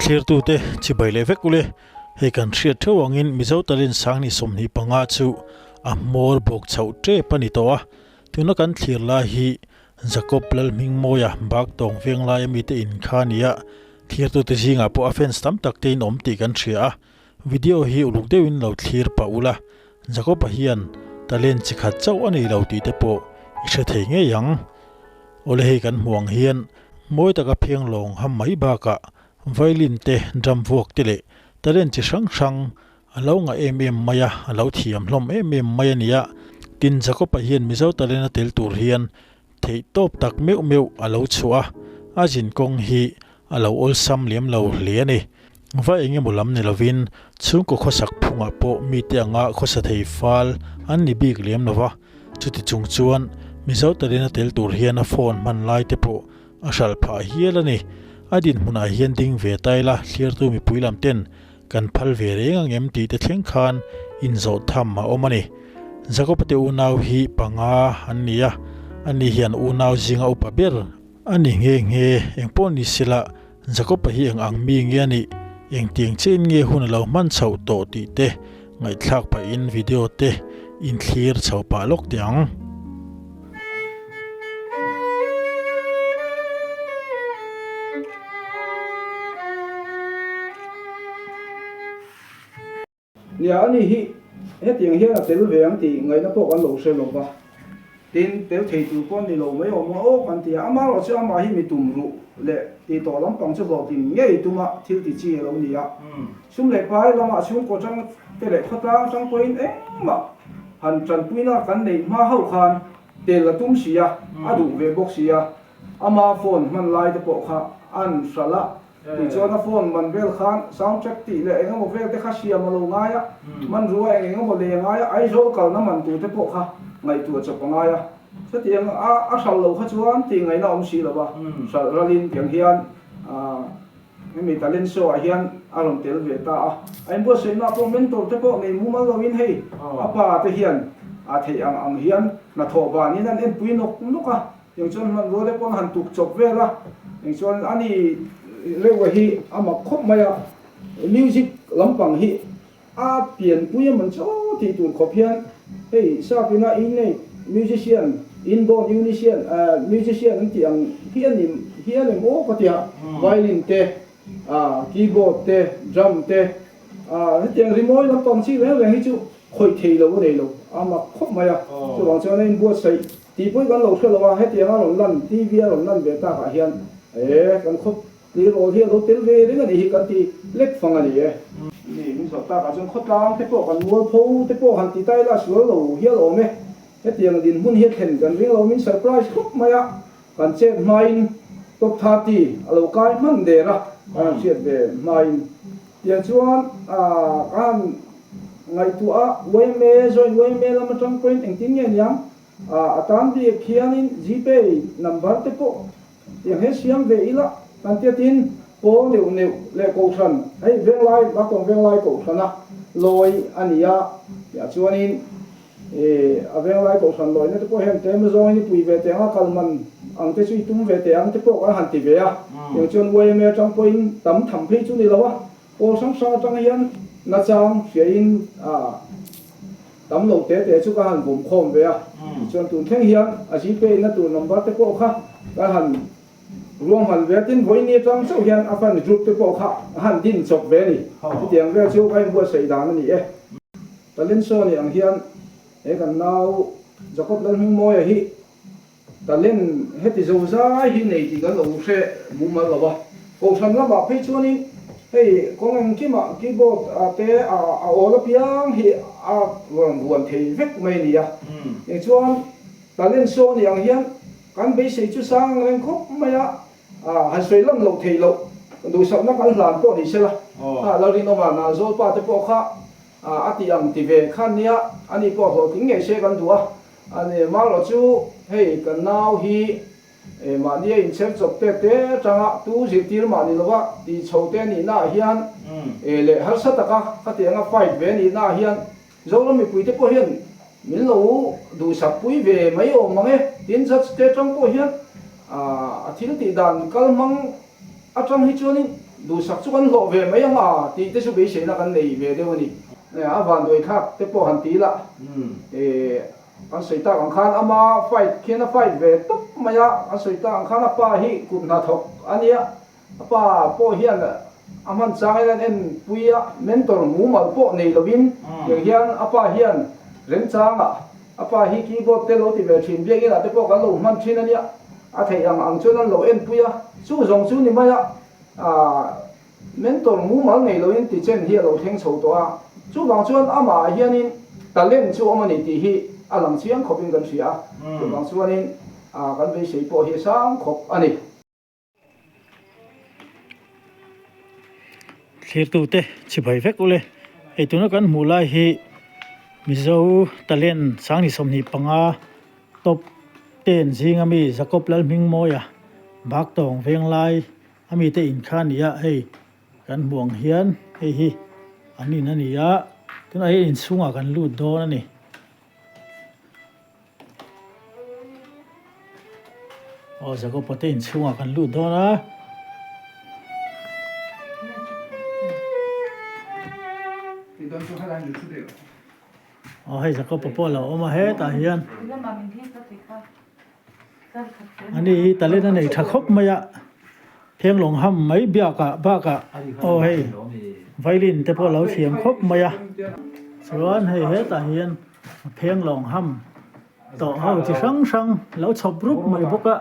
Thlirtute chibai leh vek ule, hei kan hriat theuh angin Mizo talent Sangni 25 chu a hmawr bawk chhoh tep a ni tawh a, tuna kan thlir lai hi Jacob Lalhmingmawia bak tawng veng laia mite in kha a ni a, thlirtute zingah pawh a fans tam tak te in awm tih kan hria a, video hi uluk deuhin lo thlir pah ula, Jacob-a hian talent chi khat chauh a nei lo tih te pawh i hre thei ngei ang. Awle hei kan hmuh ang hian mawi taka phiang lawng ham mai bakah violin te, drum vuak te leh talent chi hrang hrang a lo ngah em em mai a, a lo thiam hlawm em em mai a ni a. Tin Jacob-a hian Mizo talent a tel tur hian theih tawp tak meuh meuh a lo chhuah a, a zin kawng hi a lo awlsam lem lo hle a ni. Va eng emaw lam ni lovin chhungkaw khawsak phungah pawh mite anga khawsa thei fal an ni bik lem lo va, chuti chung chuan Mizo talent a tel tur hian a phone hman lai te pawh a hralh phah hial a ni. A dinhmunah hian ding ve ta ila thlirtu mipui lam ten kan phal ve reng ang em tih te thleng khan inzawh tham a awm a ni. Jakob-a te unau hi panga an ni a, ani hian unau zinga upa ber a ni nghe nghe. Engpawh ni sela Jakob-a hi eng ang mi nge a nih, engtiang chiahin nge hun a lo hman chhoh tawh tih te ngaihthlak pahin video te inthlir chho pah lawk teh ang. Nia, ani hi hetiang hian a tel ve ang tih ngaihna pawh kan lo hre lo va, tin tel thei tur pawh ni lo mai awm a aw kan ti a, amaherawh chu amah hi mi tum ruh leh tih tawh lampang chu hlawhtling ngei tuma thil ti chi a lo ni a, sum leh pai lamah chhungkaw tang te leh khawtlang atang pawhin engmah han tanpuina kan neih hma hauh khan tel a tum si a, a duh ve bawk si a, ama phone hman lai te pawh kha an hralh a. Tichuan a phone man vel khan sound track tih leh eng emaw vel te kha siam a lo ngai a, hmanrua eng eng emaw lei a ngai a, Aizawl kalna man tur te pawh kha ngaihtuah chawp a ngai a. Chutiang a a hralh loh kha chuan tih ngaihna awm si lo va, hralh ralin tiang hian hemi talent show ah hian a rawn tel ve ta a. A inbuatsaihna pawh mentor te pawh nei mumal loin hei a pa te hian a theih ang ang hian hnathawh vanin an enpui nawk nawk a. Eng chuan hmanrua te pawn han tuk chawp vel a, eng chuan ani reuh hi a mak khawp mai a, music lampang hi a pianpui a man chaw tih tur khawp hian hei sap ina innate musician, inborn unician, musician an tih ang hi a ni hi a ni maw ka ti a, violin te, keyboard te, drum te, hetiang rimawi lampang chi reng reng hi chu khawih thei lo a nei lo, a mak khawp mai a, chuvang chuan a inbuatsaih. Tih pawh kan lo hre lo a, hetiang a rawn lan, TV a rawn lan ve takah hian e, kan khawp tleirawl hi a lo tel ve reng a nih hi kan ti lek fang a ni e. Ni, min zawh takah chuan khawtlang te pawh kan mualpho te pawh han ti ta ila sual lo hial awm e. Hetiang dinhmun hi a thlen kan ring lo, min surprise khawp mai a, kan chet hmain top 30 a lo kai hman der a, kan han hriat ve hmain. Tiang chuan ka han ngaihtuah a, yma join yma lam atang pawhin engtin nge niang? A tan bik hianin Gpay number te pawh tiang hian siam ve ila kan tia tin pawl neuh neuh leh kohhran hei venglai Bakawng venglai kohhrana lawi a ni a tihah chuanin a venglai kohhran lawina te pawh hian tlem zawngin i pui ve teh ang a kal man ang te chu i tum ve teh ang te pawh kan han ti ve a tiang chuan yma atang pawhin tam tham phei chu ni lo a pawl hrang hrang atang hian nachang hriain a Tam lo te te chu ka han vawm khawm ve a, tichuan tun thleng hian a Gpay na tur number te pawh kha ka han ruahman ve a, tin vawiin atang chauh hian a fan group te pawh kha a han din chawp ve a ni. Chutiang vel chu ka inbuatsaih dan a ni e. Talent show ni ang hian he kan nau Jacob Lalhmingmawia hi Talent heti zo zai hi nei tih kan lo hre mumal lo a, Kohhran lamah phei chuanin hei kawng engkimah keyboard te a awl apiang hi a rawn vuan thei vek mai a ni a. Tichuan talent show ni ang hian kan beisei chu sang ang reng khawp mai a, han sawi lan loh theih loh duhsakna kan hlan pawh ni sela, kha Lalrinawma Nalzawlpa te pawh kha a tih ang ti ve khan nia, ani pawh hlawhtling ngei se kan duh a. A ni, marawh chu hei kan nau hi mahni a inchher chawp te te atanga tu zirtir mah ni lova tih chho te nihna ah hian leh harsa taka khatianga fight ve nihna ah hian Zoram mipui te pawh hian min lo duhsak pui ve mai awm mang e. Tin, judge te atang pawh hian a thil tih dan kal hmang atang hi chuanin Duhsak chu kan hlawh ve mai ang a tih te chu beiseina kan nei ve deuh a ni. A vanduai thlak te pawh han ti ila kan sawi tak ang khan ama fight khian a fight ve tawp mai a, kan sawi tak ang khan a pa hi kut hnathawk a nia, a pa pawh hian a hman changin an enpui a, mentor mumal pawh nei lovin tiang hian a pa hian remchangah a pa hi keyboard te lo ti ve thin, biakinah te pawh kan lo hman thin a nia, a theih ang ang chuan an lo enpui a, chu zawng chu ni mai a. Mentor mumal nei loin tichen hi a lo thleng chho tawh a, chuvang chuan amah hianin talent chu awm a ni tih hi a lang chiang khawpin kan hria a, chuvang chuanin kan beisei pawh hi a sang khawp a ni. Thlirtute chhibai vek ule, hei tuna kan hmuh lai hi Mizo talent Sangni 25 top ten zinga mi Jacob Lalhmingmawia bak tawng veng lai a mite in kha a ni a, hei kan hmuh ang hian hei hi an in a ni a, tunah hian inchhungah kan lut dawn a ni. Aw Jacob-a te inchhungah kan lut dawn a. Aw hei Jacob-a pawh a lo awm a hetah hian ani hi talent a nei tha khawp mai a phenglawng ham mai biakah bakah aw hei violin te pawh a lo thiam khawp mai a chuan hei hetah hian phenglawng ham tawh ho chi hrang hrang lo chhawp rup mai bawk a.